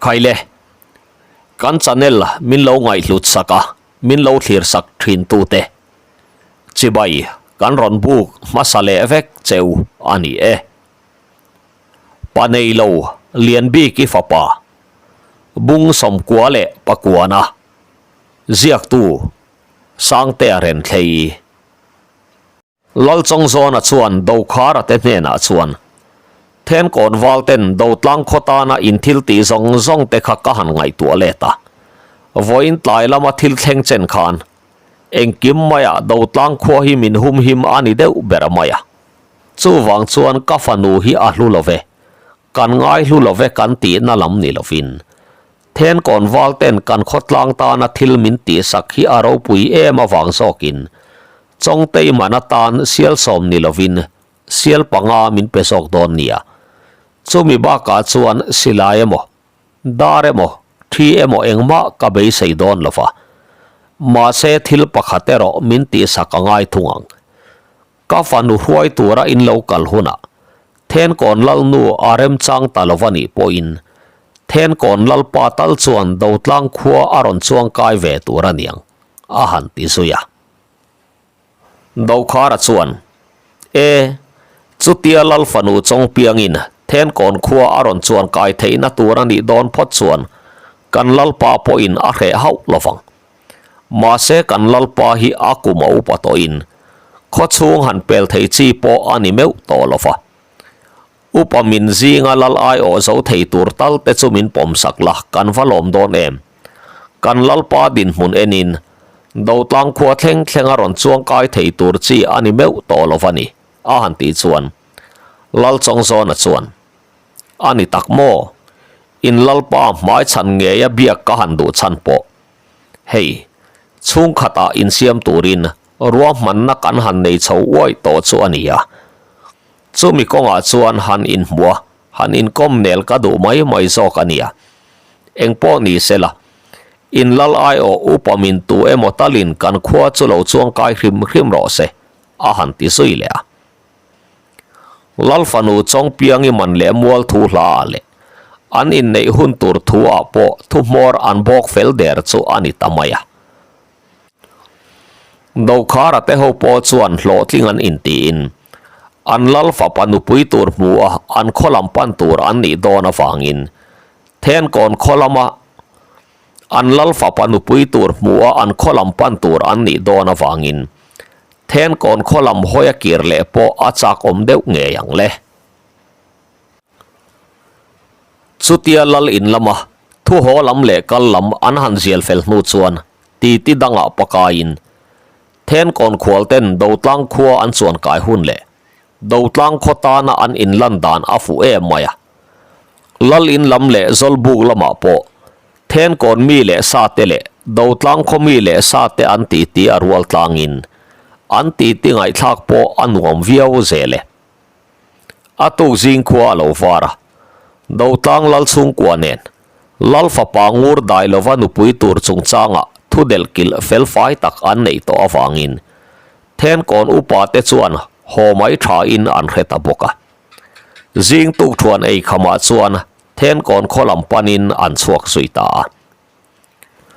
Khaile, kan channel min lo ngaihhlut sak a, min lo thlir sak thin tute chibai kan rawn buk hmasa leh vek cheu a ni e. Pa nei lo lian bik i fapa bung sawmkua leh pakuana ziaktu Sangtea Renthlei. Lalchawngzawna chuan Dokhara te hnenah chuan, Thenkawn valten Dotlang khaw tana in thil tih zawng zawng te kha ka han ngaihtuah let a. Vawiin tlai lama thil thleng chen khan engkim maiah Dotlang khua hi min humhim a ni deuh ber mai a. Chuvang chuan ka fanu hi a hlu lo ve, kan ngai hlu lo ve kan tihna lam ni lovin Thenkawn valten kan khawtlang tana thil min tihsak hi a ropui em avang zawkin Chawngtei man atan sial sawm ni lovin sial panga min pe zawk dawn nia. Chumi bakah chuan silai emaw, dar emaw, thi emaw engmah ka beisei dawn lova. Mahse thil pakhat erawh min tihsak a ngai thung ang. Ka fanu hruai tura in lo kal hunah Thenkawn Lalnu a remchang ta lo a nih pawhin Thenkawn Lalpa tal chuan Dotlang khua a rawn chuang kai ve tur a niang, a han ti zui a. Dokhara chuan, E, chutia Lal fanu chawng piangin Thenkawn khua a rawn chuan kai theihna tur a nih dawn phawt chuan kan Lalpa pawhin a hreh hauh lo vang. Mahse kan Lalpa hi a kum a upa tawhin khawchhung han pel thei chi pawh a ni meuh tawh lo va. Upa min zinga lal aiawh zo thei tur tal te chu min pawm sak la kan va lawm dawn em? Kan Lalpa dinhmun enin Dotlang khua thleng thleng a rawn chuang kai thei tur chi a ni meuh tawh lo va ni, a han tih chuan Lalchawngzawna chuan, A ni tak maw? In Lalpa hmaichhan ngeia biak ka han duh chhan pawh. Hei, chhungkhatah insiam turin ruahmanna kan han nei chho uaih tawh chu a ni a. Chumi kawngah chuan han inhmuh a, han inkawm nel ka duh mai mai zawk a nia. Engpawh ni sela, in lal aiawh upa min tu emaw talin kan khua chu lo chuangkai hrim hrim rawh se, a han ti zui leh a. Lal fanu Chawngpiangi man leh mual thu hla ah leh an inneih hun tur thu ah pawh thuhmawr an bawk fel der chu a ni ta mai a. Dokhara te ho pawh chuan hlawhtling an intiin an lal fapa nupui tur hmu a an khaw lam pan tur an nih dawn avangin Thenkawn khaw lama an lal fapa nupui tur hmu a an khaw lam pan tur an nih dawn avangin Thenkawn khaw lam hawi a kir leh pawh a chak awm deuh ngei ang le. Chutia lal in lama thu haw lam leh kal lam an han zial fel hnu chuan titi dangah pakaiin Thenkawn khual ten Dotlang khua an chuan kai hun leh Dotlang khaw tana an inlan dan a fuh em mai a. Lal in lam leh Zawlbuk lamah pawh Thenkawn mi leh sa te leh Dotlang khaw mi leh sa te an titi a rual tlangin an titi ngaihthlak pawh a nuam viau zel e. A tuk zing khua a lo var a, Dotlang lal chhungkua nen Lal fapa ngur dai lova nupui tur chungchangah thu delh kilh fel fai tak an neih tawh avangin Thenkawn upa te chuan haw mai thain an hre ta bawk a. Zing tuk thuan ei khamah chuan Thenkawn khaw lam panin an chhuak zui ta a.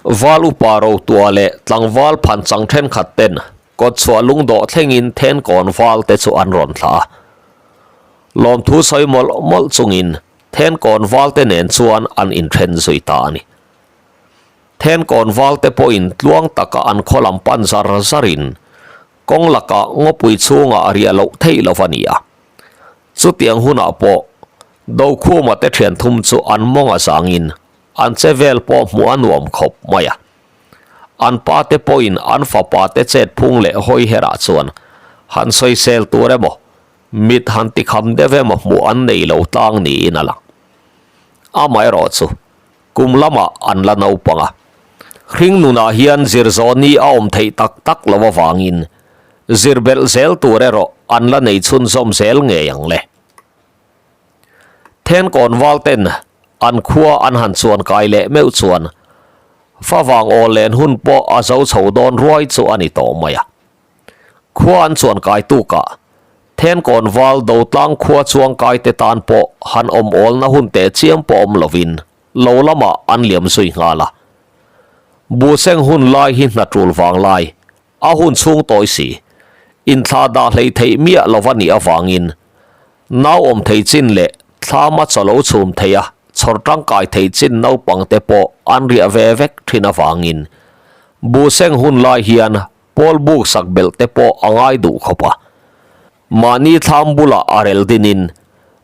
Val upa Rotua leh tlangval phan chang thenkhat ten kawtchhuah lungdawh thlengin Thenkawn val te chu an rawn thlah a. Lawmthu sawi mawlh mawlh chungin Thenkawn val te nen chuan an inthen zui ta a ni. Thenkawn val te pawhin tluang taka an khaw lam pan zar zarin kawng lakah ngawpui chhungah riah loh theih lo a ni a. Chutiang hunah pawh Dokhuma te thian thum chu an mawng a zangin an che vel pawh hmuh a nuam khawp mai a. An pa te pawhin an fapa te chet phung leh hawi herah chuan han sawisel tur emaw, mit han tikham deuh emaw hmuh an nei lo tlang niin a lang. Amaherawhchu, kum lamah an la naupang a. Hring nunah hian zir zawh ni a awm theih tak tak lo avangin zir belh zel tur erawh an la nei chhunzawm zel ngei ang le. Thenkawn val ten an khua an han chuan kai leh meuh chuan favang aw len hun pawh a zo chho dawn ruai chu a ni tawh mai a. Khua an chuan kai tukah Thenkawn val Dotlang khua chuang kai te tan pawh han awm awlna hun teh chiam pawh awm lovin. lo lamah an liam zui nghal a. Buhseng hun lai hi hna tul vang lai, a hun chhung tawi si, inthlah dah hlei theih miah lova nih avangin nau awm thei chin leh thlama chaw lo chhum thei a chhawr tangkai thei chin naupang te pawh an riah ve vek thin avangin buhseng hun lai hian pawl buk sak belh te pawh a ngai duh khawp a. Mahni thlam bulah a rel dinin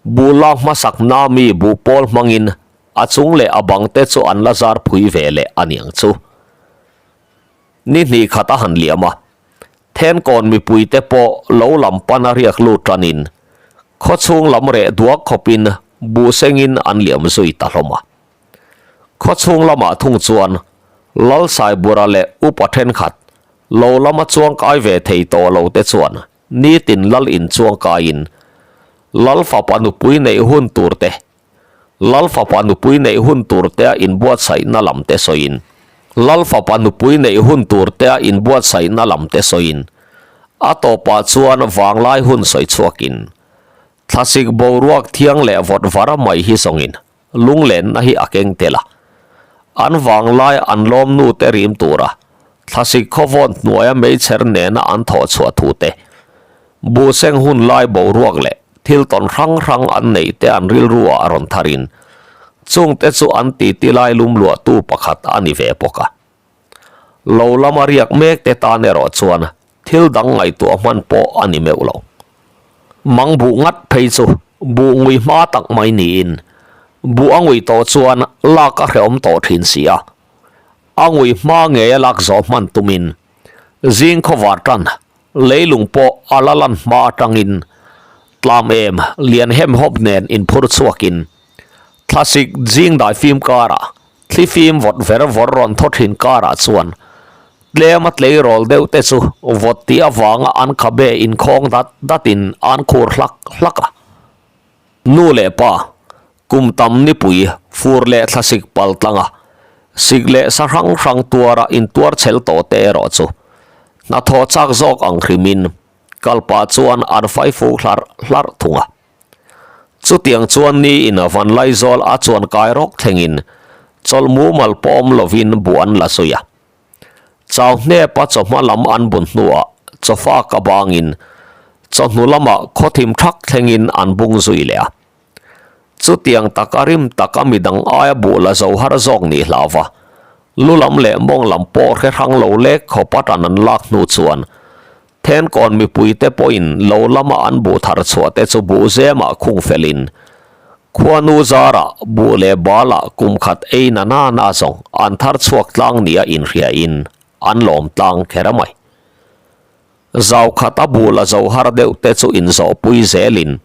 buh lak hmasak na mi buh pawl hmangin a chung leh a bang te chu an la zar phui ve leh a niang chu. Ni hnih khat a han liam a, Thenkawn mipui te pawh lo lam pan a riak lut tanin khawchhung lam reh duak khawpin buh sengin an liam zui ta hlawm a. Khawchhung lamah thung chuan Lalsaibura leh upa thenkhat lo lama chuangkai ve thei tawh lo te chuan nitin lal in chuangkaiin Lal fapa nupui neih hun tur te Lal fapa nupui neih hun tur te a inbuatsaihna lam te sawiin Lal fapa nupui neih hun tur te a inbuatsaihna lam te sawiin a tawpah chuan vanglai hun sawi chhuakin thlasik boruak thiang leh vawt var mai hi zawngin Lunglenna hi a keng tel a, an vanglai an lawm nu te rim tura thlasik khawvawn hnuaia meichher nena an thawh chhuah thu te, buhseng hun lai boruak leh thil tawn hrang hrang an neih te an rilru ah a rawn tharin chung te chu an titi lai lum luahtu pakhat a ni ve bawk a. Lo lama riak mek te tan erawh chuan thil dang ngaihtuah hman pawh a ni meuh lo. Mang buh ngat phei chu buh ngui hma tak mai niin buh a ngui tawh chuan lak a hrehawm tawh thin si a. A ngui hma ngei a lak zawh hman tumin zing khawvar tan leilung pawh a la lan hma atangin tlam em lian hem hawp nen inphur chhuakin thlasik zing daifim karah Thlifim vawt ver vawr rawn thaw thin karah chuan tlema tleirawl deuh te chu vawt tih avanga an khabe inkhawng dat datin an khur hlak hlak a. Nu leh pa, kum tam nipui fur leh thlasik pal tlanga sik leh sa hrang hrang tuara intuar chhel tawh te erawh chu hnathawh chak zawk ang hrimin kalpah chuan an faifuk hlarh hlarh thung a. Chutiang chuan ni in van Laizawl a chuan kai rawk thlengin chawlh mumal pawh awm lovin buh an la zui a. Chau hnepa chawhma lam an bun hnuah chawfak a bangin chawhnu lamah khawthim thak thlengin an bung zui leh a. Chutiang taka rim taka midang aia buh la zo har zawk nih hlauva lu lam leh mawng lam pawh hre hrang lo lek khawpa tan an lak hnu chuan Thenkawn mipuite pawhin lo lama an buh thar chhuah te chu buh zemah khung felin khuanu zarah buh leh balah kum khat ei na na na zawng an thar chhuak tlang nia inhriain an lawm tlang kher mai. Zau khat a buh la zo har deuh te chu inzawhpui zelin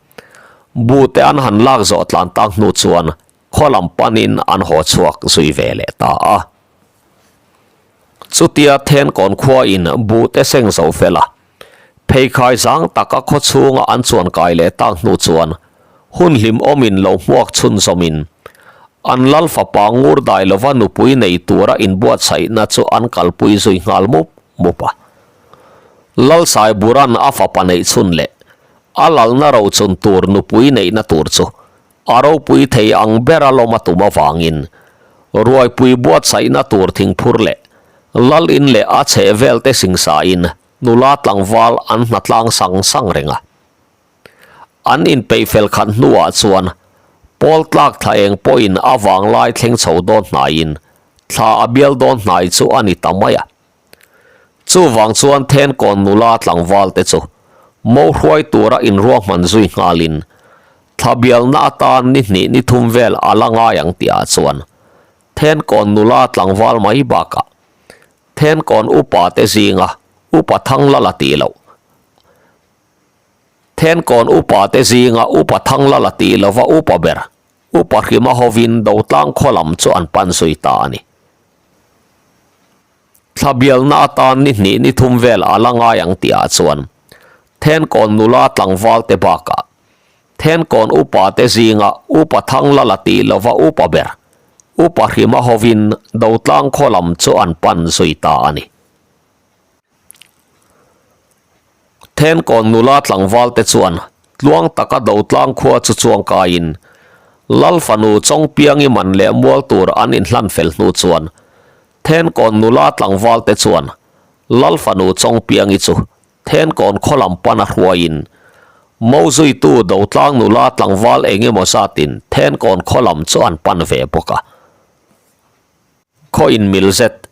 buh te an han lak zawh tlan tak hnu chuan khaw lam panin an haw chhuak zui ve leh ta a. Chutia Thenkawn khua in buh te seng zo fel a, pheikhai zang taka khaw chhunga an chuan kai leh tak hnu chuan hun hlim awmin lo hmuak chhunzawmin an lal fapa ngur dai lova nupui nei tura inbuatsaihna chu an kalpui zui nghal mup mup a. Lal Saiburan a fapa neih chhun leh a lalna rochun tur nupui neihna tur chu A ropui thei ang bera lawm a tum avangin ruaipui buatsaihna tur thingphur leh lal in leh a chheh vel te singsain nula tlangval an hnatlang sang sang reng a. An inpeih fel khat hnuah chuan pawl tlak thla eng pawhin a vanglai thleng chho dawn hnaiin thla a bial dawn hnai chu a ni ta mai a. Chuvang chuan Thenkawn nula tlangval te chu mo hruai tura inruahman zui nghalin thla bialna atan ni hnih ni thum vel a la ngai ang tihah chuan Thenkawn nula tlangval mai bakah Thenkawn upa te zinga upa thang la la tih loh Thenkawn upa te zinga upa thang la la tih lova upa ber upa hrima hovin Dotlang khaw lam chu an pan zui ta a ni. Thla bialna atan ni hnih ni thum vel a la ngai ang tihah chuan Thenkawn nula tlangval te bakah Thenkawn upa te zinga upa thang la la tih lova upa ber upa hrima hovin Dotlang khaw lam chu an pan zui ta a ni. Thenkawn nula tlangval te chuan tluang taka Dotlang khua chu chuang kaiin. Lal fanu Chawngpiangi man leh mual tur an inhlan fel hnu chuan Thenkawn nula tlangval te chuan Lal fanu Chawngpiangi chu Thenkawn khaw lam pana hruaiin Mo zuitu Dotlang nula tlangval eng emaw zatin Thenkawn khaw lam chu an pan ve bawk a. Khaw inmil zet,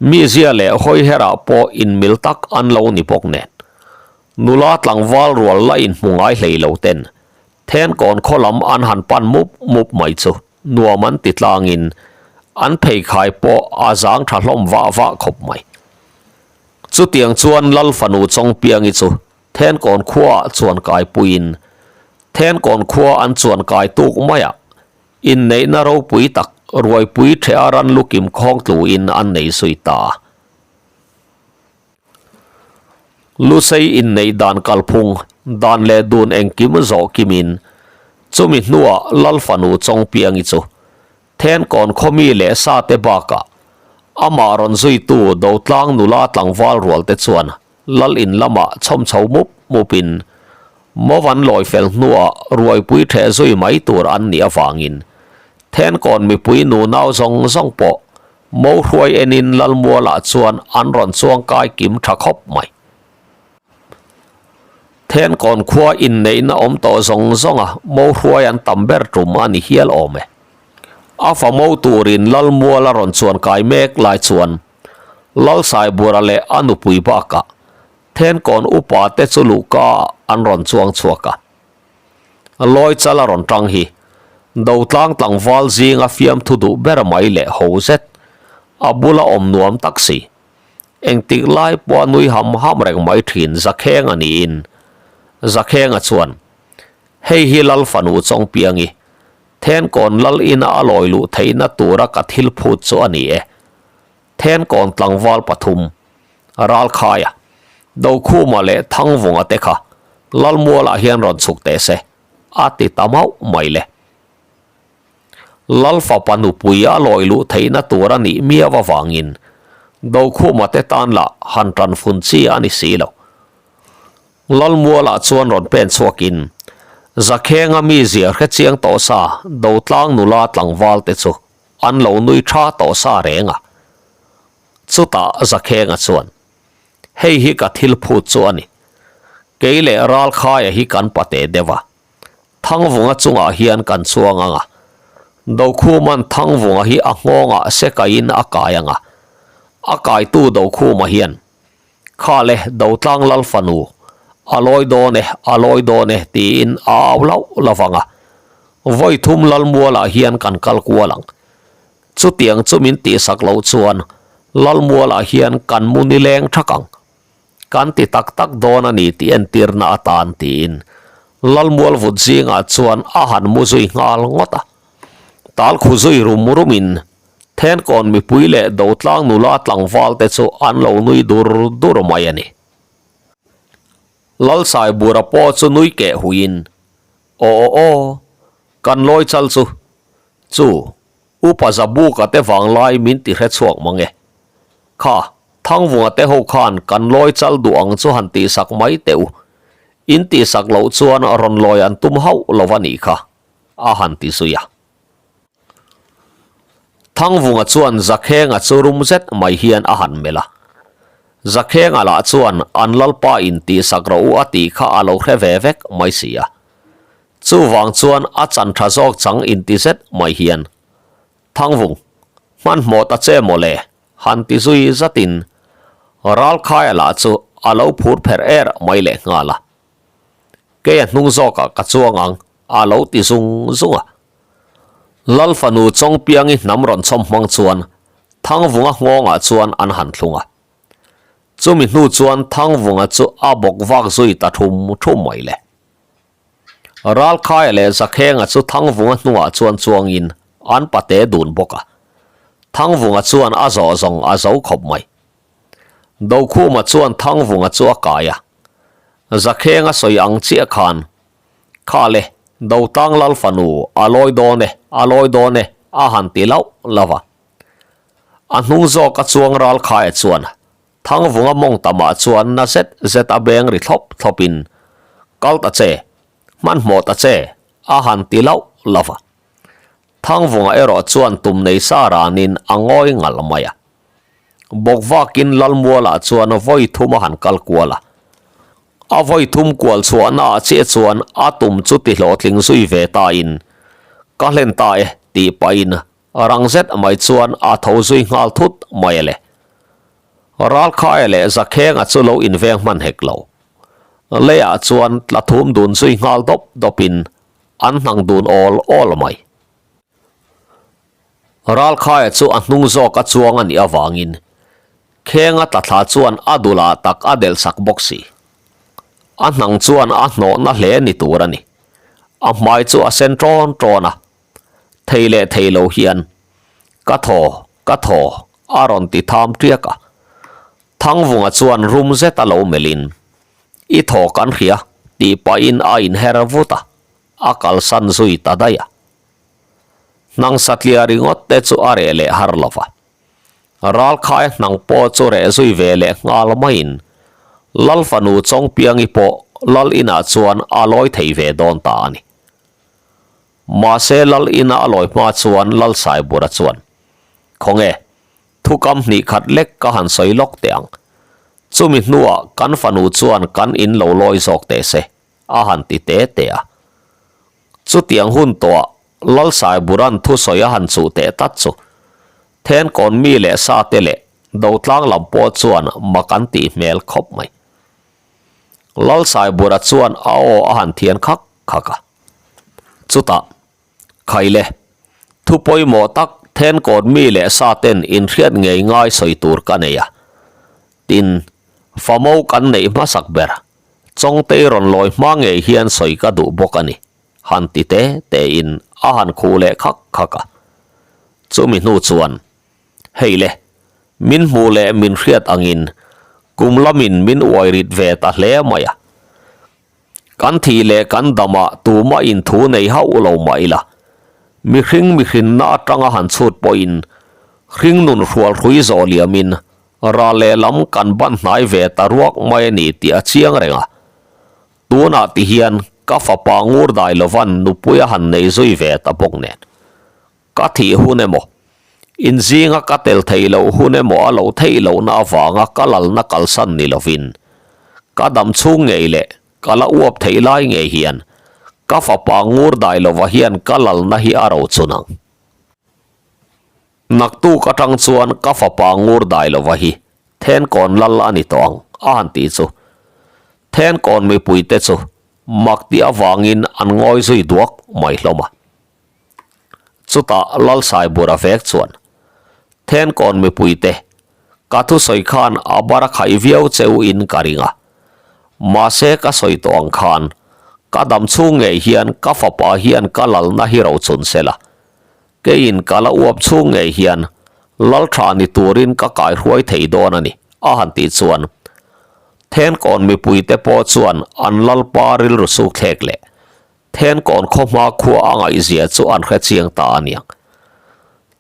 mizia leh hawiherah pawh inmil tak an lo ni bawk nen. Nula tlangval rual la inhmu ngai hlei lo ten Thenkawn khaw lam an han pan mup mup mai chu nuam an ti tlangin an pheikhai pawh a zang tha hlawm vah vah khawp mai. Chutiang chuan Lal fanu Chawngpiangi chu Thenkawn khuaah chuan kaipuiin Thenkawn khua an chuan kai tuk maiah Inneihna ropui tak ruaipui ṭheh a ran lukim khawng tluin an nei zui ta. Lusei inneih dan kalphung, dan leh dun engkim zawh kimin, chumi hnuah Lal fanu Chawngpiangi chu Thenkawn khawmi leh sate bakah amah rawn zuitu Dotlang nula tlangval rualte chuan Lal in lamah chhawm chho mup mupin Movan lawi fel hnuah ruaipui ṭheh zui mai tur an nih avangin Thenkawn mipui nunau zawng zawng pawh Mo hruai enin Lalmualah chuan an rawn chuang kai kim ṭha khawp mai. Thenkawn khua inneihna awm tawh zawng zawnga Mo hruai an tam ber ṭum a ni hial awm e. A fa mo turin Lalmuala rawn chuan kai mek lai chuan Lalsaibura leh a nupui bakah Thenkawn upa te chu luhka an rawn chuang chhuak a. Lawi chal a rawn tang hi Dotlang tlangval zinga fiamthu duh ber mai leh ho zet, a bula awm nuam tak si. Engtik lai pawh a nui ham ham reng mai thin Zakhenga niin Zakhenga chuan, Hei hi Lal fanu Chawngpiangi, Thenkawn Lal ina a lawi luh theihna tura ka thil phut chu a ni e. Thenkawn tlangval pathum, Ralkhaia, Dokhuma leh Thangvunga te kha Lalmualah hian rawn chhuk teh se, a ti ta mauh mai le. Lal fapa nupui a lawi luh theihna tur a nih miau avangin Dokhuma te tan lah han tan fun chi a ni si lo. Lalmualah chuan rawn pen chhuakin Zakhenga mizia hrechiang tawh sa Dotlang nula tlangval te chu an lo nui tha tawh sa reng a. Chutah Zakhenga chuan, Hei hi ka thil phut chu a ni. Kei leh Ralkhaia hi kan pate deuh a. Thangvunga chungah hian kan chuang ang a. Dokhuman Thangvunga hi a nghawngah sekaiin a kai ang a. A kaitu Dokhuma hian, Kha le Dotlang Lal fanu, a lawi dawn e, a lawi dawn e tiin a au lauh lauh ang a. Vawi thum Lalmualah hian kan kal kual ang. Chutiang chu min tihsak loh chuan Lalmualah hian kan mu nileng thak ang. Kan ti tak tak dawn a ni tih entirna atan tiin Lalmual vut zingah chuan a han mu zui nghal ngawt a. Tal khu zui rum rumin Thenkawn mipui leh Dotlang nula tlangval te chu an lo nui dur dur mai a ni. Lalsaibura pawh chu nui keh huiin, Aw aw aw, kan lawi chal chu, chu, Upa Zabuka te vanglai min ti hre chhuak mang e. Kha, Thangvunga te ho khan kan lawi chal duh ang chu han tihsak mai teh u. In tihsak loh chuan rawn lawi an tum hauh lo a nih kha, a han ti zui a. Thangvunga chuan Zakhenga chu rum zet mai hian a han melh a. Zakhenga lah chuan an lalpa in tihsak rawh u a tih kha a lo hre ve vek mai si a. Chuvang chuan a chan tha zawk chang inti zet mai hian, Thangvung, hmanhmawh ta che maw le? han ti zui zatin Ralkhaia lah chu a lo phur pherh er mai leh nghal a. Kei a hnung zawkah ka chuang ang a lo ti zung zung a. Lal fanu Chawngpiangi hnam rawn chhawm hmang chuan Thangvunga nghawngah chuan an han thlung a. Chumi hnu chuan Thangvunga chu a bawk vak zui ta thum thum mai le. Ralkhaia leh Zakhenga chu Thangvunga hnungah chuan chuangin an pate dun bawk a. Thangvunga chuan a zawh zawng a zo khawp mai. Dokhuma chuan Thangvunga chu a kai a. Zakhenga sawi ang chiah khan, Kha le, Dotlang Lal fanu a lawi dawn e, a lawi dawn e, a han ti lauh lauh a. A hnung zawka chuang Ralkhaia chuan Thangvunga mawng tamah chuan na zet zet a beng ri thlawp thlawpin, Kal ta che, hmanhmawh ta che, a han ti lauh lauh a. Thangvunga erawh chuan tum nei sa ranin a ngawi ngalh mai a. Bawkvakin Lalmualah chuan vawi thum a han kal kual a. A vawi thum kual chhuahnaah chiah chuan a tum chu ti hlawhtling zui ve tain, Ka hlen ta e, tih pahin rang zet mai chuan a tho zui nghal thut mai a le. Ralkhaia leh Zakhenga chu lo inveng hman hek lo. Leiah chuan tla thum dun zui nghal dawp dawpin an hnang dun awl awl mai. Ralkhaia chu a hnung zawk a chuang a nih avangin Khenga tla thla chuan a dulah tak a delh sak bawk si. A hnang chuan a hnawhna hle ni tur a ni. A hmai chu a sen ṭawn ṭawn a, thei leh thei lo hian, Ka thaw, ka thaw, a rawn ti tham ṭiak a. Thangvunga chuan rum zet a lo melhin, I thaw kan hria, tih pahin a inher vut a, a kalsan zui ta daih a. Hnang satliah ringawt te chu a reh leh har lo va. Ralkhai hnang pawh chu reh zui ve leh nghal maiin Lal fanu Chawngpiangi pawh Lal inah chuan a lawi thei ve dawn ta a ni. Mahse Lal ina a lawi hma chuan Lal Saibura chuan, Khawnge, thukam hnih khat lek ka han sawi lawk teh ang. Chumi hnuah kan fanu chuan kan in lo lawi zawk teh se, a han ti te te a. Chutiang hun tawhah Lalsaiburan thusawi a han chuh teh tlat chu Thenkawn mi leh sa te leh Dotlang lam pawh chuan mak an tih hmel khawp mai. Lalsaibura chuan a aw a han thian khak khak a. Chutah, Khaile, thu pawimawh tak Thenkawn mi leh sa ten inhriat ngei ngai sawi tur ka nei a. Tin, famo kan neih hmasak ber. Chawngtei rawn lawi hma ngei hian sawi ka duh bawk a ni, han ti te tein a han khuh leh khak khak a. Chumi hnu chuan, Hei le, min hmuh leh min hriat angin kum lamin min uai rit ve ta hle mai a. Kan thih leh kan damah tumah inthu nei hauh lo mah ila, mihring mihrinna atanga han chhut pawhin hringnun hrualhrui zawh liamin Ral lehlam kan ban hnai ve ta ruak mai a ni tih a chiang reng a. Tunah ti hian ka fapa ngur dai lovan nupui a han nei zui ve ta bawk nen. Ka thih hun emaw, inzinga ka tel theih loh hun emaw a lo theih lohna avanga ka lalna kalsan ni lovin, ka dam chhung ngei leh ka la uap theih lai ngei hian ka fapa ngur dai lova hian ka lalna hi a rochun ang. Naktuk atang chuan ka fapa ngur dai lova hi Thenkawn lal a ni tawh ang, a han tih chu. Thenkawn mipuite chu mak tih avangin an ngawi zui duak mai hlawm a. Chutah Lalsaibura vek chuan, Thenkawn mipuite, ka thusawi khan a bar a khaih viau che u in ka ring a. Mahse ka sawi tawh ang khan, ka dam chhung ngei hian ka fapa hian ka lalna hi rochun sela, Keiin ka la uap chhung ngei hian lal tha ni turin ka kaihruai thei dawn a ni, a han tih chuan Thenkawn mipuite pawh chuan an lalpa rilru suk thlek leh Thenkawn khaw hma khua a ngaihzia chu an hre chiang ta a niang.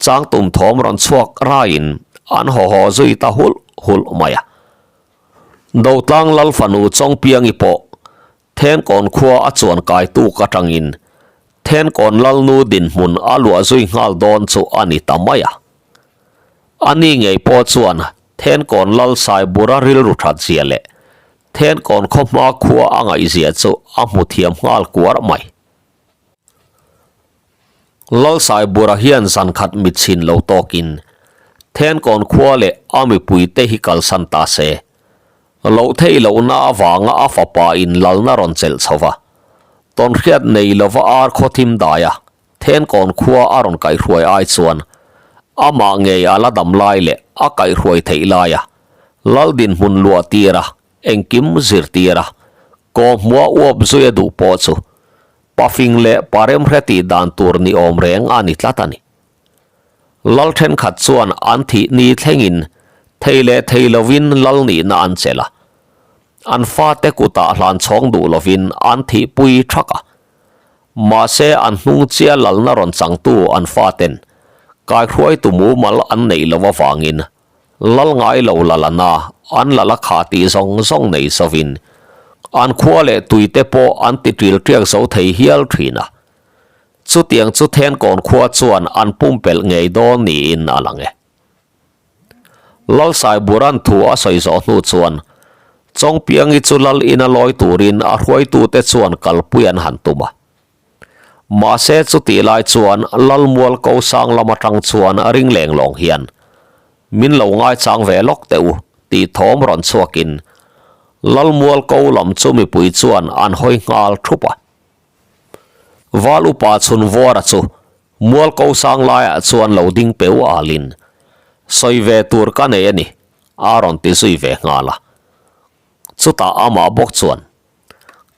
Changtum thawm rawn chhuak raiin an haw haw zui ta hulh hulh mai a. Dotlang lal fanu Chawngpiangi pawh Thenkawn khua a chuan kai tuk atangin Thenkawn Lalnu dinhmun a luah zui nghal dawn chu a ni ta mai a. A ni ngei pawh chuan Thenkawn Lal Saibura rilru that zia leh Thenkawn khaw hma khua a ngaihzia chu a hmu thiam nghal kuar mai. Lal Saibura hian zan khat mitchhin lo tawkin Thenkawn khua leh a mipuite hi kalsan ta se. Loh theih lohna avanga a fapa in lalna rawn chelh chho va, tawnhriat nei lova ar khaw thim daia Thenkawn khua a rawn kaihhruai ai chuan amah ngei a la dam lai leh a kaihhruai theih laia lal dinhmun luah tira engkim zirtira kawhhmuha uap zui a duh pawh chu pafing leh paremhre tih dan tur ni awm reng a ni tlat a ni. Lal thenkhat chuan an thih ni thlengin thei leh thei lovin lal nihna an chelh a, an fate kutah hlan chhawng duh lovin an thihpui thak a. Mahse an hnung chia lalna rawn changtu an faten kaihruaitu mumal an neih loh avangin lal ngai lo lalana an lal a kha tih zawng zawng nei zovin an khua leh tuite pawh an ti ṭil ṭiak zo thei hial ṭhin a. Chutiang chu Thenkawn khua chuan an pumpelh ngei dawn niin a lang e. Lalsaiburan thu a sawi zawh hnu chuan Chawngpiangi chu lal ina lawi turin a hruaitute chuan kalpui an han tum a. Mahse chutih lai chuan Lalmual ko sang lam atang chuan ring leng lawng hian min lo ngaichang ve lawk teh u tih thawm rawn chhuakin Lalmual ko lam chu mipui chuan an hawi nghal thup a. Val upa chhun vuara chu mual ko sang laiah chuan lo ding peu alin sawi ve tur ka nei a ni a rawn ti zui ve nghal a. Chutah amah bawk chuan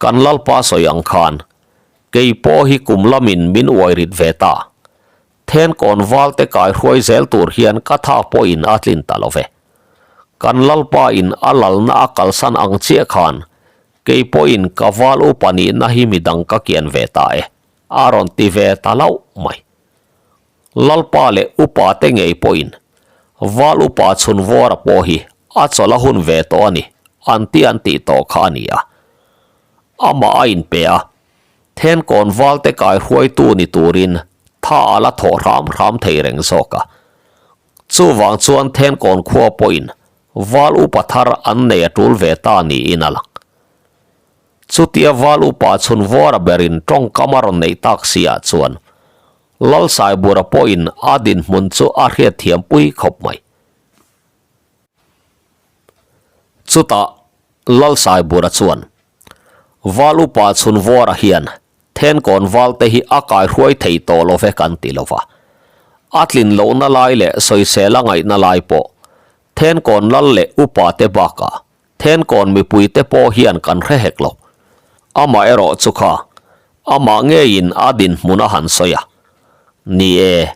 Kan Lalpa sawi ang khan, kei pawh hi kum lamin min uai rit ve ta. Thenkawn valte kai hruai zel tur hian ka tha pawhin a tlin ta lo ve. Kan Lalpa in a lalna a kalsan ang chiah khan, kei pawhin ka val upa nihna hi midang ka kian ve ta e, a rawn ti ve ta lauh mai. Lalpa leh upa te ngei pawhin Val upa chhun vawra pawh hi a chawlh a hun ve tawh a ni, an ti an tih tawh kha a ni a. Amah a inpe a, Thenkawn valte kai hruaitu ni turin tha a la thawh hram hram thei reng zawk a. Chuvang chuan Thenkawn khua pawhin Val upa thar an nei a tul ve ta niin a lang. Chutia Val upa chhun vawra berin tawngkam a rawn neih tak si ah chuan Lalsaibura pawhin a dinhmun chu a hriatthiam pui khawp mai. Chutah Lalsaibura chuan, Val upa chhun vawra hian Thenkawn valte hi a kaihruai thei tawh lo ve kan ti lo va. A tlin lohna lai leh sawisel a ngaihna lai pawh Thenkawn lal leh upa te bakah Thenkawn mipuite pawh hian kan hre hek lo. Amaherawh chu kha, amah ngeiin a dinhmun a han sawi a. Ni e,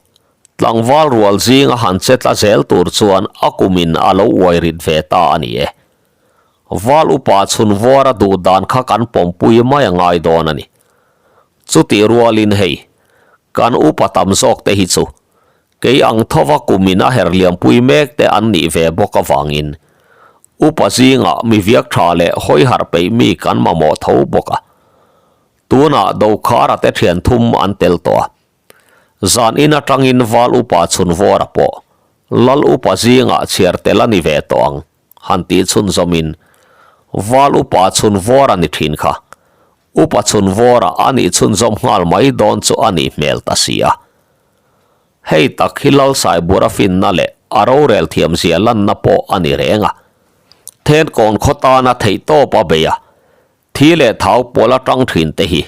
tlangval rual zing a han che tla zel tur chuan a kumin a lo uai rit ve ta a ni e. Val upa chhun vuar a duh dan kha kan pawmpui mai a ngai dawn a ni. Chutih rualin hei, kan upa tam zawk te hi chu Kei ang thova kumin a her liampui mek te an nih ve bawk avangin upa zingah mi viak tha leh hawi harh peih mi kan mamawh tho bawk a. Tunah Dokhara te thian thum an tel tawh a. Zan in atangin Val upa chhunvawra pawh Lal upa zingah chhiar tel a ni ve tawh ang han tih chhunzawmin Val upa chhunvawra ni thin kha Upa chhunvawra a nih chhunzawm nghal mai dawn chu a nih hmel ta si a. Hei tak hi Lalsaibura finna leh a rorel thiamzia lanna pawh a ni reng a. Thenkawn khaw tana theihtawp a bei a, thi leh thau pawl atang thin te hi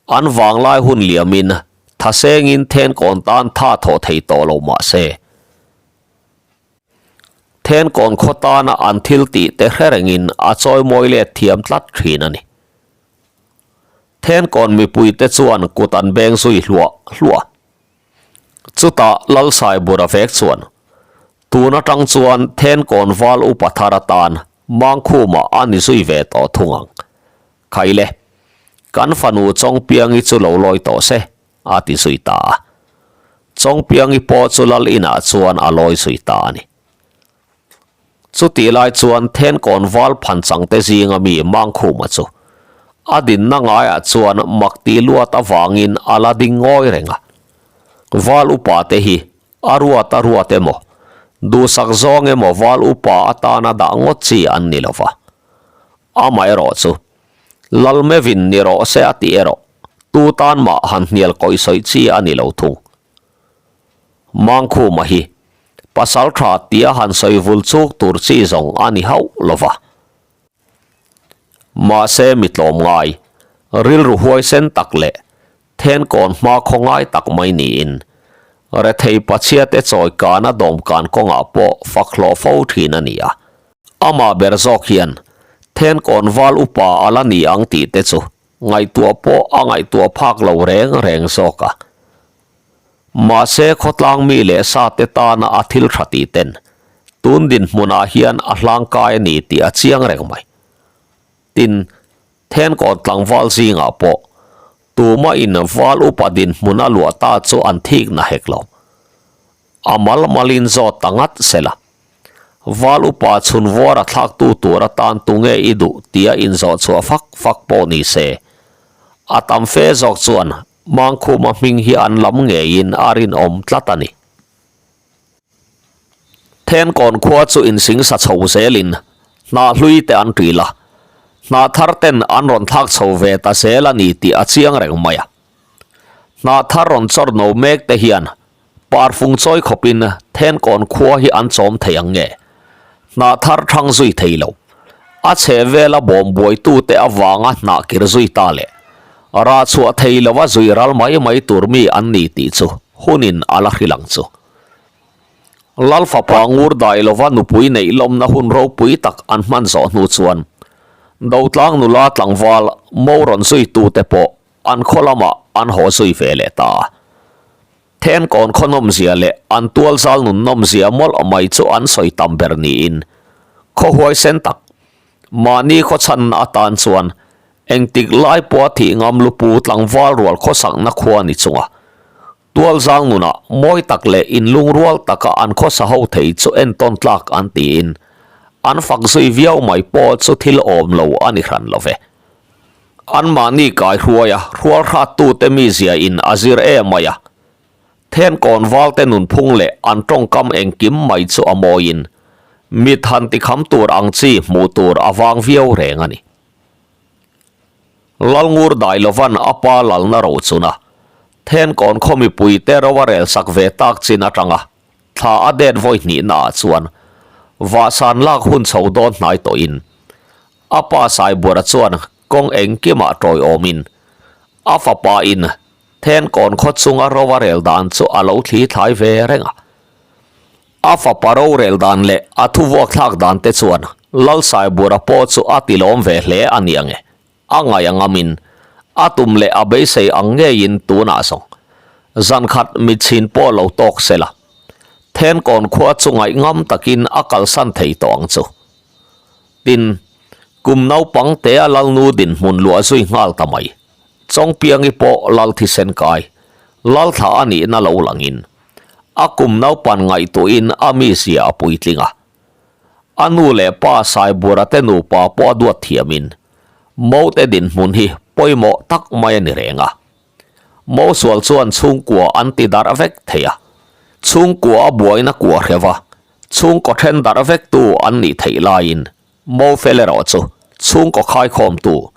an vanglai hun liamin thasengin Thenkawn tan tha thawh thei tawh lo mah se. Thenkawn khaw tana an thil tih te hre rengin a chawimawi let thiam tlat thin a ni. Thenkawn mipuite chuan kut an beng zui hluah hluah. Chutah Lalsaibura vek chuan, Tun atang chuan Thenkawn val upa thar atan Mangkhuma a ni zui ve tawh thung ang. Khaile, kan fanu Chawngpiangi chu lo lawi tawh se, a ti zui ta a. Chawngpiangi pawh chu lal inah chuan a lawi zui ta a ni. Chutih lai chuan Thenkawn val phanchangte zinga mi Mangkhuma chu a dinna ngaiah chuan mak tih luat avangin a la ding ngawi reng a. Val upa te hi a ruat a ruat emaw, duhsak zawng emaw val upa atana dah ngawt chi an ni lo va. Amaherawh chu Lalmevin ni rawh se a tih erawh tu tan mah han hnial kawih sawi chi a ni lo thung. Mangkhuma hi pasal tha tia han sawi vul chuk tur chi zawng a ni hauh lo va. Mahse mi tlawm ngai, rilru huaisen tak leh thenkawn hma khaw ngai tak mai niin rethei Pathiate chawi kana dawmkan kawngah pawh fak hlawh fo thin a ni a. Amah ber zawk hian thenkawn val upa a la ni ang tih te chu ngaihtuah pawh a ngaihtuah phak lo reng reng zawk a. Mahse khawtlang mi leh sa te tana a thil tha tih ten tun dinhmunah hian a hlangkai a ni tih a chiang reng mai. Tin, thenkawn tlangval zingah pawh tumah in val upa dinhmun a luah ta chu an thik na hek lo. A mal malin zawt ta ngat sela. Val upa chhun vuar a thlaktu tur atan tunge i duh tia inzawh chhuah fak fak pawh ni se. A tam fe zawk chuan. Mangkhuma hming hi an lam ngeiin a rinawm tlat a ni. Thenkawn khua chu insingsa chho zelin hnah hlui te an ṭil a, hnah thar ten an rawn thlak chho ve ta zel a ni tih a chiang reng mai a. Hnah thar rawn chawr no mek te hian parfung chawi khawpin Thenkawn khua hi an chawm thei ang nge? Hnah thar thang zui thei lo. A chhe vela bawm buaitute avanga hnah kir zui ta leh rah chhuah thei lova zui ral mai mai tur mi an ni tih chu hunin a la hrilh ang chu. Lal fapa ngur dai lova nupui neih lawmna hun ropui tak an hman zawh hnu chuan Dotlang nula tlangval mo rawn zuitute pawh an khaw lamah an haw zui ve leh ta a. Thenkawn khaw nawmzia leh an tualzal nun nawmzia mawlh mai chu an sawi tam ber niin khaw huaisen tak mahni khaw chhanna atan chuan engtik lai pawha thih ngam lupu tlangval rual khawsakna khua ni chunga tualzang nunah mawi tak leh inlungrual taka an khawsa ho thei chu entawn tlak an tiin an fak zui viau mai pawh chu thil awm lo a ni hran lo ve. Anmahni kai hruaia hrual hrattute mizia in a zir em mai a. Thenkawn valte nunphung leh an tawngkam engkim mai chu a mawiin mit han tikham tur ang chi hmuh tur a vang viau reng a ni. Lalngur Dailovan a pa lalna rochuna Thenkawn khaw mipuite ro a relsak ve tak chin atanga thla a det vawi hnihna ah chuan vahsan lak hun chho dawn hnai tawhin A pa Saibuara chuan kawng engkimah tawiawmin a fapa in Thenkawn khaw chunga ro a rel dan chu a lo thli thlai ve reng a. A fapa rorel dan leh a thuvuak thlak dan te chuan Lal Saibuara pawh chu a tilawm ve hle a ni ange. A ngaih a ngamin a tum leh a beisei ang ngeiin tunah zawng zan khat mitchhin pawh lo tawk se la, Thenkawn khua chu ngaih ngam takin a kalsan thei tawh ang chu. Tin, kum naupang te a Lalnu dinhmun luah zui nghal ta mai. Chawngpiangi pawh Lal thisen kai, Lal thla a nihna lo langin, a kum naupan ngaihtuahin a mizia a puitling a. A nu leh pa Saibura te nupa pawh a duat thiamin, Mote dinhmun hi pawimawh tak mai a ni reng a. Mosual chuan chhungkua an ti darh vek thei a, chhungkua a buaina kua hreuh a, chhungkaw then darh vektu an nih theih laiin Mofel erawh chu chhungkaw khaikhawmtu,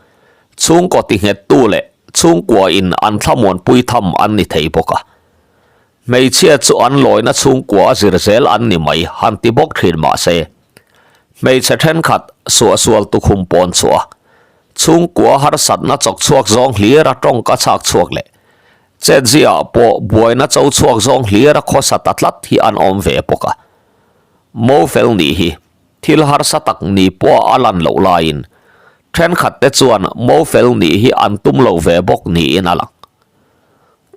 chhungkaw tinghettu leh chhungkua in an thlamuanpui tham an ni thei bawk a. Hmeichhia chu an lawina chhungkua a zir zel an ni mai han ti bawk thin mah se, hmeichhe thenkhat suahsual tukhum pawn chhuah a, Chhungkua harsatna chawk chhuak zawng hlir a tawngka chhak chhuak leh chetziah pawh buaina cho chhuak zawng hlir a khawsa ta tlat hi an awm ve bawk a. Mofel nih hi thil harsa tak ni pawh a lan loh laiin thenkhat te chuan Mofel nih hi an tum lo ve bawk niin a lang.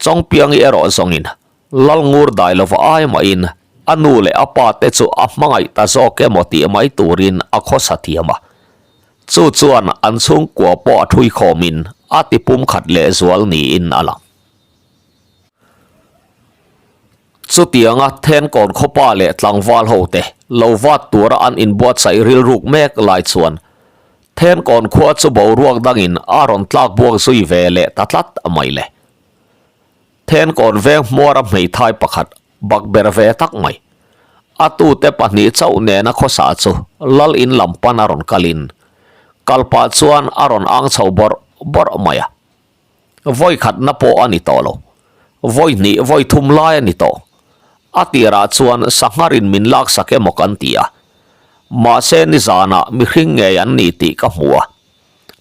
Chawngpiangi erawh zawngin Lalngur dai lova ai mahin a nu leh a pa te chu a hmangaih ta zawk emaw tih mai turin a khawsa thiam a. Chu chuan an chhungkua pawh a thui khawmin a ti pumkhat leh zual niin a lang. Chutianga Thenkawn khawpa leh tlangval hote lo vat tura an inbuatsaih rilruk mek lai chuan Thenkawn khua chu boruak dangin a rawn tlak buak zui ve leh ta tlat mai le. Thenkawn veng hmuara hmeithai pakhat bak ber ve tak mai. A tute pahnih chauh nena khawsa chu lal in lam pan a rawn kalin kal pah chuan a rawn ang chho bawrh bawrh mai a. Vawi khatna pawh a ni tawh lo. Vawi hnih vawi thum lai a ni tawh. A tirah chuan sangharin min laksak emaw kan ti a. Mahse nizanah mihring ngei an ni tih ka hmu a.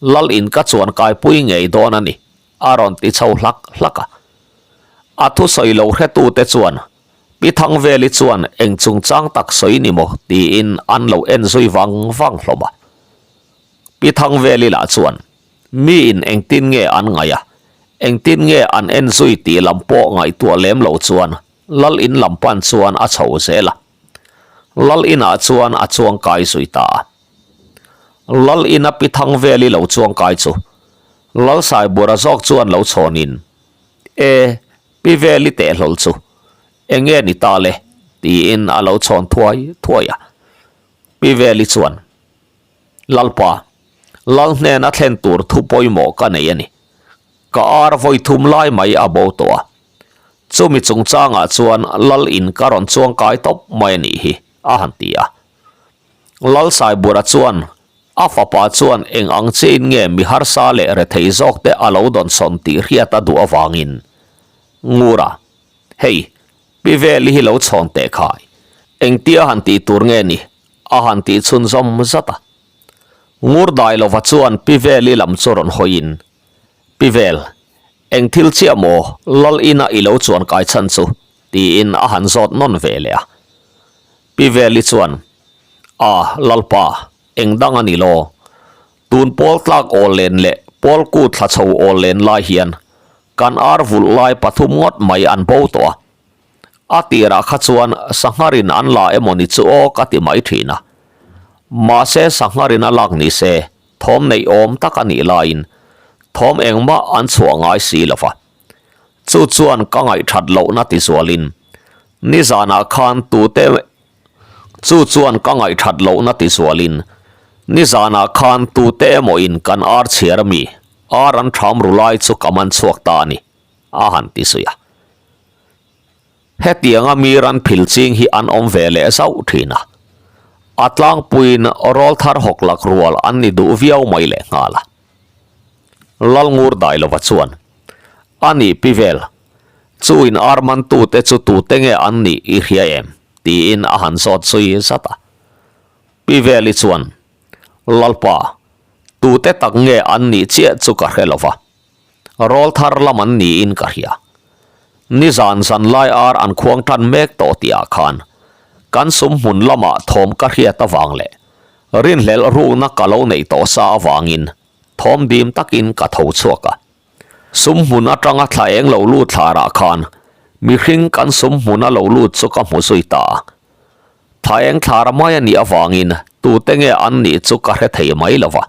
Lal in ka chuan kaipui ngei dawn a ni. A rawn ti chho hlak hlak a. A thusawi lo hretute chuan Pi Thangveli chuan eng chungchang tak sawi ni maw tiin an lo en zui vang vang hlawm a. Pi Thangveli lah chuan miin engtin nge an ngaih a, engtin nge an en zui tih lam pawh ngaihtuah lem lo chuan Lal in lam pan chuan a chho zel a. Lal inah chuan a chuangkai zui ta a. Lal ina Pi Thangveli lo chuangkai chu Lalsaibura zawk chuan lo chhawnin, E, Pi Veli teh hlawl chu, eng nge ni ta le? tiin a lo chhawn thuai thuai a. Pi Veli chuan, Lalpa, Lal hnena thlen tur thu pawimawh ka nei a ni. Ka ar vawi thum lai mai a bo tawh a. Chumi chungchangah chuan lal in ka rawn chuangkai tawp mai a nih hi, a han ti a. Lal Saibura chuan a fapa chuan eng ang chiahin nge mi harsa leh rethei zawk te a lo dawnsawn tih hriat a duh avangin, Ngura, hei, pi Veli hi lo chhawn teh khai. Engtia han tih tur nge ni? a han tih chhunzawm zat a. Ngur dai lova chuan pi Veli lam chu rawn hawiin, Pi Vel, eng thil chiah maw Lal ina i lo chuan kai chhan chu? tiin a han zawt nawn ve leh a. Pi Veli chuan, A, Lalpa, eng dang a ni law? Tun pawl tlak awl len leh pawl kut thla chho awl len lai hian kan ar vulh lai pathum ngawt mai an bo tawh a. A tirah kha chuan sangharin an la emaw ni chu aw ka ti mai thin a. Mahse sangharin a lak ni se thawm neih awm tak a nih laiin thawm engmah an chhuah ngai si lo va. Chu chuan ka ngaihthat lohna ti zualin nizanah khan tute Chu chuan ka ngaihthat lohna ti zualin nizanah khan tute emaw in kan ar chhiar ami ar an tham ru lai chu ka man chhuak ta a ni. a han ti zui a. Hetianga mi ran phil ching hi an awm ve leh zauh thin a, a tlangpuiin rawl thar hawk lak rual an ni duh viau mai leh nghal a. Lalngur Dailova chuan, A nih pi vel, chu in ar mantute chu tute nge an nih i hria em? tiin a han zawt zui zat a. Pi Veli chuan, Lalpa, tute tak nge an nih chiah chu ka hre lova. Rawl thar lam an niin ka hria. Nizan zan lai ar an khuang tan mek tawh tih ah khan kan sum hmun lamah thawm ka hriat avang leh rinhlelh rukna ka lo neih tawh sa avangin thawm dim takin ka tho chhuak a. Sum hmun atanga thla eng lo lut thlarah khan mihring kan sum hmuna lo lut chu ka hmu zui ta a. Thla eng thlar mai a nih avangin tute nge an nih chu ka hre thei mai lo va.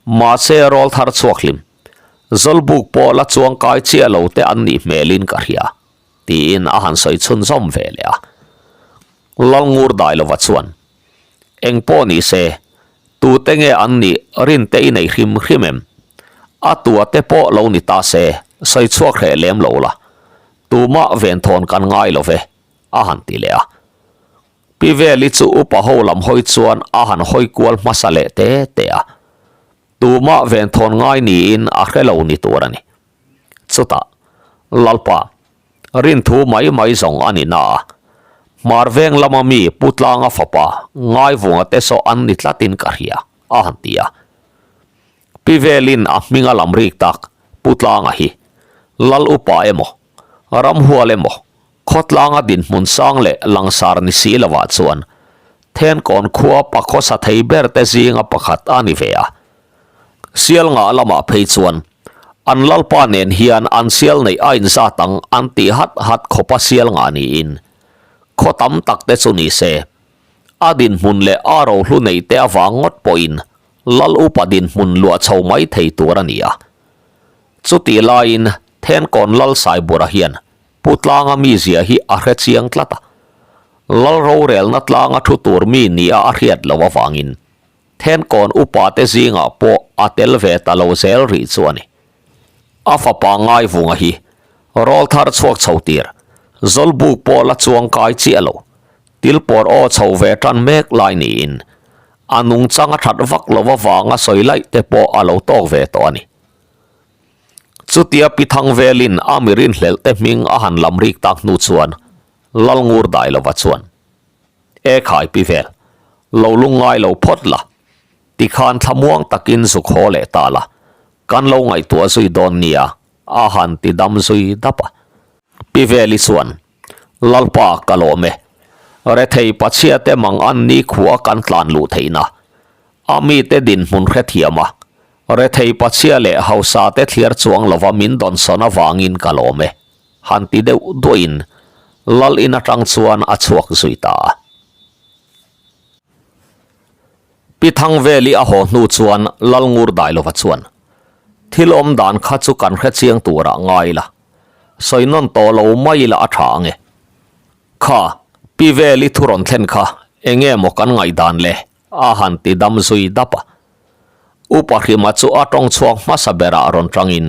Mahse rawl thar chhuak hlim, Zawlbuk pawh la chuang kai chiah lo te an nih hmelin ka hria, tiin a han sawi chhunzawm ve leh a. Lalngur Dailova chuan, Eng pawh ni se, tute nge an nih rin te i nei hrim hrim em? A tua te pawh lo ni ta se, sawi chhuak hreh lem lo la, tumah venthawn kan ngai lo ve, a han ti leh a. Pi Veli chu upa ho lam hawi chuan a han hawi kual hmasa leh te te a, tumah venthawn ngai niin a hre lo ni tur a ni. Chutah, Lalpa, rinthu mai mai zawng a ni na a, Hmar veng lama mi Pu Tlanga fapa Ngaivunga te saw an ni tlatin ka hria, a han ti a. Pi Velin a hming a lam rik tak Pu Tlanga hi Lal upa emaw, Ramhual emaw, Khawtlanga dinhmun sang leh langsar ni si lovah chuan Thenkawn khua pakhawsa thei ber te zinga pakhat a ni ve a. Sial ngah lamah phei chuan an lalpa nen hian an sial neih a inzat ang an tih hat hat khawpa sial ngah niin khaw tam tak te chu ni se a dinhmun leh a rohlu neih te avang ngawt pawhin lal upa dinhmun luah chho mai thei tur a ni a. Chutih laiin Thenkawn lal Saibura hian Pu Tlanga mizia hi a hre chiang tlat a, Lal rorelna tlanga thu tur mi nia a hriat loh avangin Thenkawn upa te zingah pawh a tel ve ta lo zel rih chu a ni. A fapa Ngaivunga hi rawl thar chhuak chho tir, Zawlbuk pawh la chuang kai chiah lo, tilpawr aw chho ve tan mek lai niin a nungchang a that vak loh avanga sawi laih te pawh a lo tawk ve tawh a ni. Chutia Pi Thangvelin a mi rinhlelh te hming a han lam rik tak hnu chuan Lalngur Dailova chuan, E khai Pi Vel, lo lungngai lo phawt la, tikhan thlamuang takin zuk haw leh ta la, kan lo ngaihtuah zui dawn nia, a han ti dam zui dap a. Pi Veli chuan, Lalpa ka lawm e, rethei pachhia te mang an nikhua kan tlan luh theihna, A mite dinhmun hrethiam a, rethei pachhia leh hausa te thliar chuang lova min dawnsawn avangin ka lawm e, han ti deuh duahin Lal in atang chuan a chhuak zui ta a. Pi Thangveli a haw hnu chuan Lal Ngur Dailova chuan, Thil awm dan kha chu kan hrechiang turah ngai la, sawi nawn tawh lo mai ila a tha ange. Kha, Pi Veli thu rawn thlen kha enge maw kan ngaihdan le? A han ti dam zui dap a. Upa Hrima chu a tawng chhuak hmasa berah rawn tangin,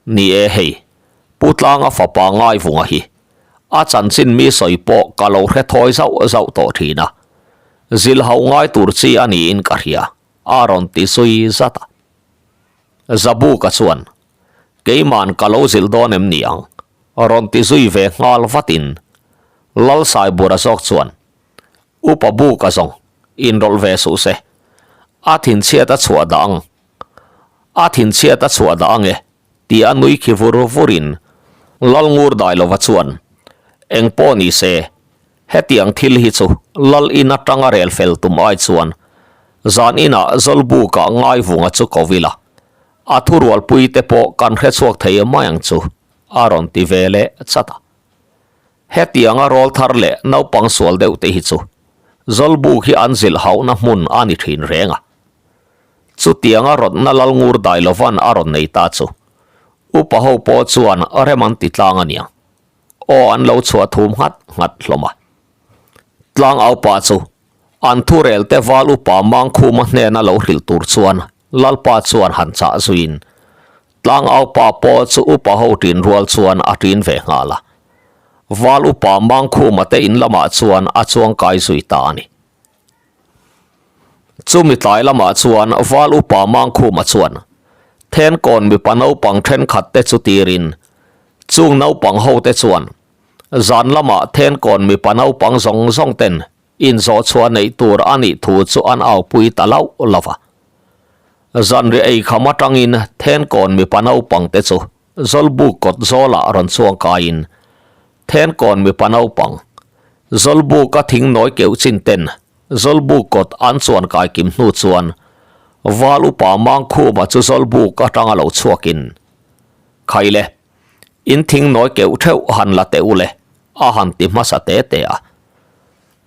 Ni e hei, Pu Tlanga fapa Ngaivunga hi a chanchin mi sawi pawh ka lo hre thawi zauh zauh tawh thin a, zilhauh ngai tur chi a niin ka hria, a rawn ti zui zat a. Zabuka chuan, Keiman ka lo zilh dawn em ni ang? rawn ti zui ve nghal vatin Lalsaibura zawk chuan, Upa Buka zawng inrawlh ve suh se, a thinchhiat a chhuah dah ang. A thinchhiat a chhuah dah ang e, ti a nui khi vur vurin Lalngur Dailova chuan, Eng pawh ni se, hetiang thil hi chu Lal in atanga rel fel tum ai chuan zan inah Zawlbuka Ngaivunga chu ko ila, a thurualpui te pawh kan hrechhuak thei mai ang chu, a rawn ti ve leh chat a. Hetianga rawl thar leh naupang sual deuh te hi chu Zawlbuk hi an zilh hauhna hmun a ni thin reng a. Chutianga rawtna Lalngur Dailovan a rawn nei ta chu upa ho pawh chuan rem an ti tlang a niang. Aw an lo chhuah thum nghat nghat hlawm a. Tlangaupa chu an thurel te val upa Mangkhuma hnena lo hrilh tur chuan Lalpa chuan han chah zuiin Tlangaupa pawh chu upa ho ṭin rual chuan a ṭin ve nghal a. Val upa Mangkhuma te in lamah chuan a chuang kai zui ta a ni. Chumi tlai lamah chuan Val upa Mangkhuma chuan Thenkawn mipa naupang thenkhat te chu tirin chung naupang ho te chuan zan lamah Thenkawn mipa naupang zawng zawng ten Inzawh chhuah neih tur a nih thu chu an aupui ta lauh lo va. Zanriah eikham atangin Thenkawn mipa naupang te chu Zawlbuk kawt zawlah rawn chhuang kaiin Thenkawn mipa naupang Zawlbuka thing nawi keuh chin ten Zawlbuk kawt an chuan kai kim hnu chuan Val upa Mangkhuma chu Zawlbuk atanga lo chhuakin Khaile In thing nawi keuh theuh han la teh u le a han ti hmasa te te a.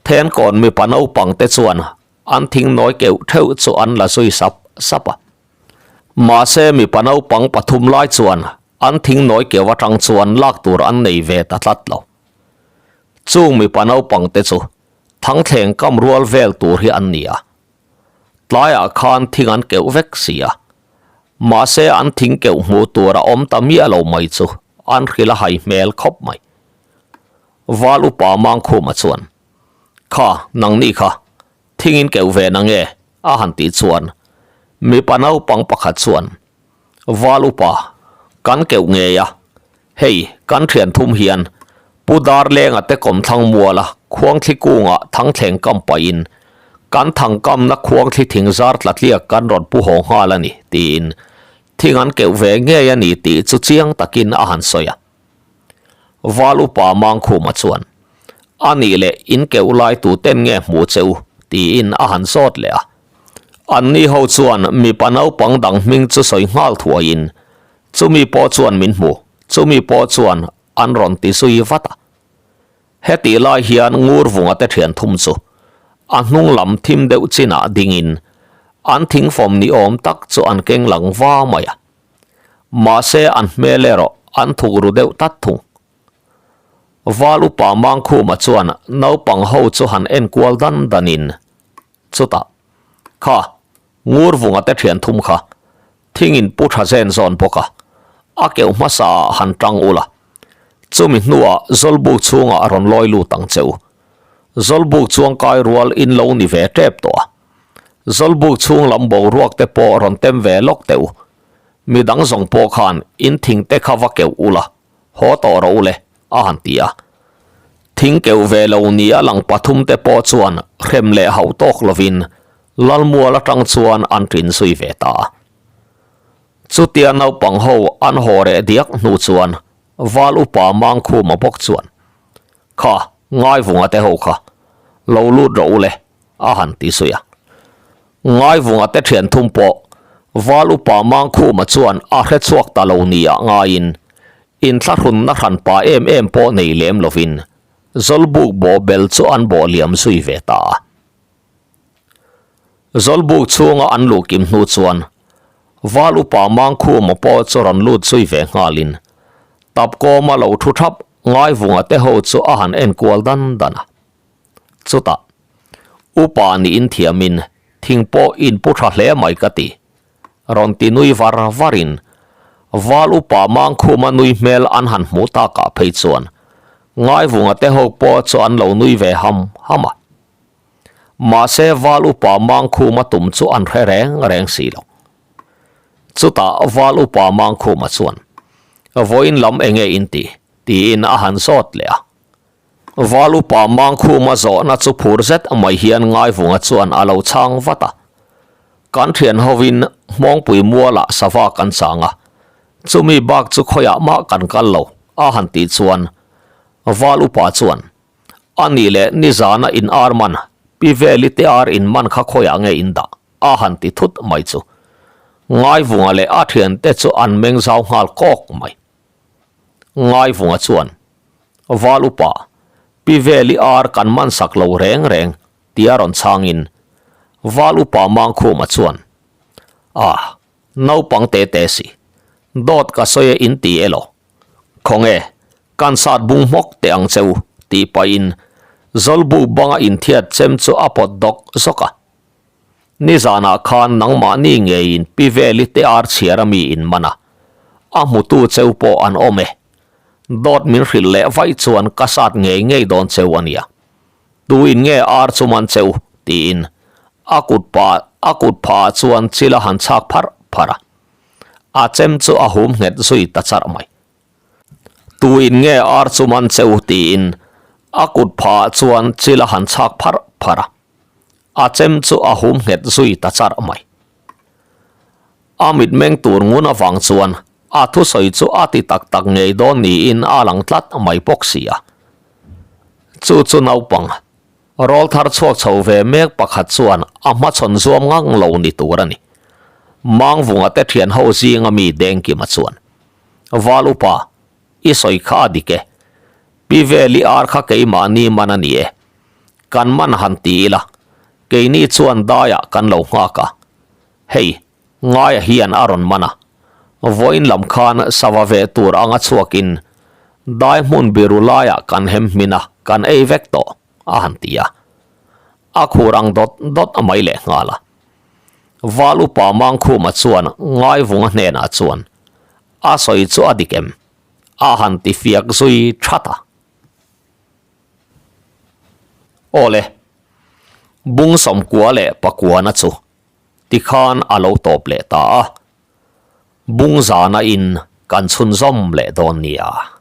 Thenkawn mipa naupang te chuan an thing nawi keuh theuh chu an la zui sap sap a. Mahse mipa naupang pathum lai chuan an thing nawi keuh atang chuan lak tur an nei ve ta tlat lo. Chung mipa naupang te chu thangthleng kam rual vel tur hi an ni a. Tlaiah khan thing an keuh vek si a. Mahse an thing keuh hmuh tur a awm ta miah lo mai chu an hrilh a hai hmel khawp mai. Val upa Mangkhuma chuan, Kha, nangni kha, thing in keuh ve na nge? a han tih chuan mipa naupang pakhat chuan, Val upa, kan keuh ngei a, hei kan thian thum hian Pu Darlenga te kawmthlang muala khuangthli kungah thangthleng kam pahin kan thangkamna khuangthli thing zar tla tliak kan rawn pu haw nghal a ni, tiin thing an keuh ve ngei a ni tih chu chiang takin a han sawi a. Val upa Mangkhuma chuan, A nih leh in keuh lai tu ten nge hmuh che u? tiin a han zawt leh a. Anni ho chuan mipa naupang dang hming chu sawi nghal thuaiin, Chumi pawh chuan min hmu, chumi pawh chuan an rawn ti zui vat a. Hetih lai hian Ngurvunga te thian thum chu a hnung lam thim deuh chinah dingin an thingfawm ni awm tak chu an keng lang va mai a. Mahse an hmel erawh an thuk ru deuh tlat thung. Val upa Mangkhuma chuan naupang ho chu han enkual dan danin chutah, Kha, Ngurvunga te thian thum kha thingin pu tha zen zawn bawk a, a keuh hmasa ah han tang ula, chumi hnuah Zawlbuk chhungah a rawn lawi lut ang che u. Zawlbuk chuang kai rual in lo ni ve tep tawh a. Zawlbuk chhung lam boruak te pawh rawn tem ve lawk teh u. Midang zawng pawh khan in thing te kha va keuh ula, haw tawh rawh u le, a han ti a. Thing keuh ve lo ni a lang pathum te pawh chuan hrem leh hauh tawk lovin Lalmual atang chuan an ṭin zui ve ta a. Chutia naupang ho an haw reh diak hnu chuan Val upa Mangkhuma bawk chuan, Kha, Ngaivunga te ho kha, lo lut rawh u le, a han ti zui a. Ngaivunga te ṭhian thum pawh Val upa Mangkhuma chuan a hre chhuak ta lo nia ngaiin inthlahrunna hranpa em em pawh nei lem lovin Zawlbuk bawhbel chu an bawh liam zui ve ta a. Zawlbuk chhunga an luh kim hnu chuan Val upa Mangkhuma pawh chu rawn lut zui ve nghalin Tapkawma lo thu thap Ngaivunga te ho chu a han enkual dan dan a. Chutah upa niin thiamin thing pawh in pu tha hle mai ka ti. Rawn ti nui var varin. Val upa Mangkhuma nui hmel an han hmuh takah phei chuan Ngaivunga te ho pawh chu an lo nui ve ham ham a. Mahse Val upa Mangkhuma tum chu an hre reng reng si lo. Chutah Val upa Mangkhuma chuan, Vawiin lam enge in ti? tiin a han zawt leh a. Val upa Mangkhuma zawhna chu phur zet mai hian Ngaivunga chuan a lo chhang vat a. Kan thian hovin Hmawngpui mualah sava kan chang a, chumi bak chu khawiah mah kan kal lo, a han tih chuan Val upa chuan, A nih leh nizana in ar man, Pi Veli te ar in man kha khawiah nge in dah? a han ti thut mai chu. Ngaivunga leh a thiante chu an meng zau nghal kawk mai. Ngaivunga chuan, Val upa, Pi Veli ar kan man sak lo reng reng, tia rawn chhangin Val upa Mangkhuma chuan, Ah, naupang te te si, dawt ka sawi e in ti elaw? Khawnge, kan sat bung hmawk teh ang che u, tih pahin Zawlbuk banga inthiat chem chu a pawt dawk zawk a. Nizanah khan nangmahni ngeiin Pi Veli te ar chhiar a mi in man a, a hmutu cheu pawh an awm e. Dawt min hrilh leh vaih chuan ka sat ngei ngei dawn cheu a nia. Tu in nge ar chu man cheu? tiin a kut pa a kut phah ah chuan chil a han chhak pharh pharh a. A chem chu a hum nghet zui ta charh mai. Tu in nge ar chu man cheu? tiin a kut phah ah chuan chil a han chhak pharh pharh a. A chem chu a hum nghet zui ta charh mai. A mitmeng tur ngun avang chuan a thusawi chu a ti tak tak ngei dawn niin a lang tlat mai bawk si a. Chu chu naupang rawl thar chhuak chho ve mek pakhat chuan a hmachhawn zuam ngang lo ni tur a ni. Mangvunga te thian ho zinga mi Dengkima chuan, Val upa, i sawi kha a dik e. Pi Veli ar kha keimahni man a ni e. Kan man han ti ila, keini chuan daiah kan lo nghak a. Hei, Ngaia hian a rawn man a, vawiin lam khan sava ve tur anga chhuakin dai hmun biru laiah kan hem hmin a, kan ei vek tawh, a han ti a. A khur ang dawt dawt mai leh nghal a. Val upa Mangkhuma chuan Ngaivunga hnenah chuan, A sawi chu a dik em? a han ti fiak zui that a. Awle, bung sawmkua leh pakuana chu tikhan a lo tawp leh ta a, bung zana in kan chhunzawm leh dawn nia.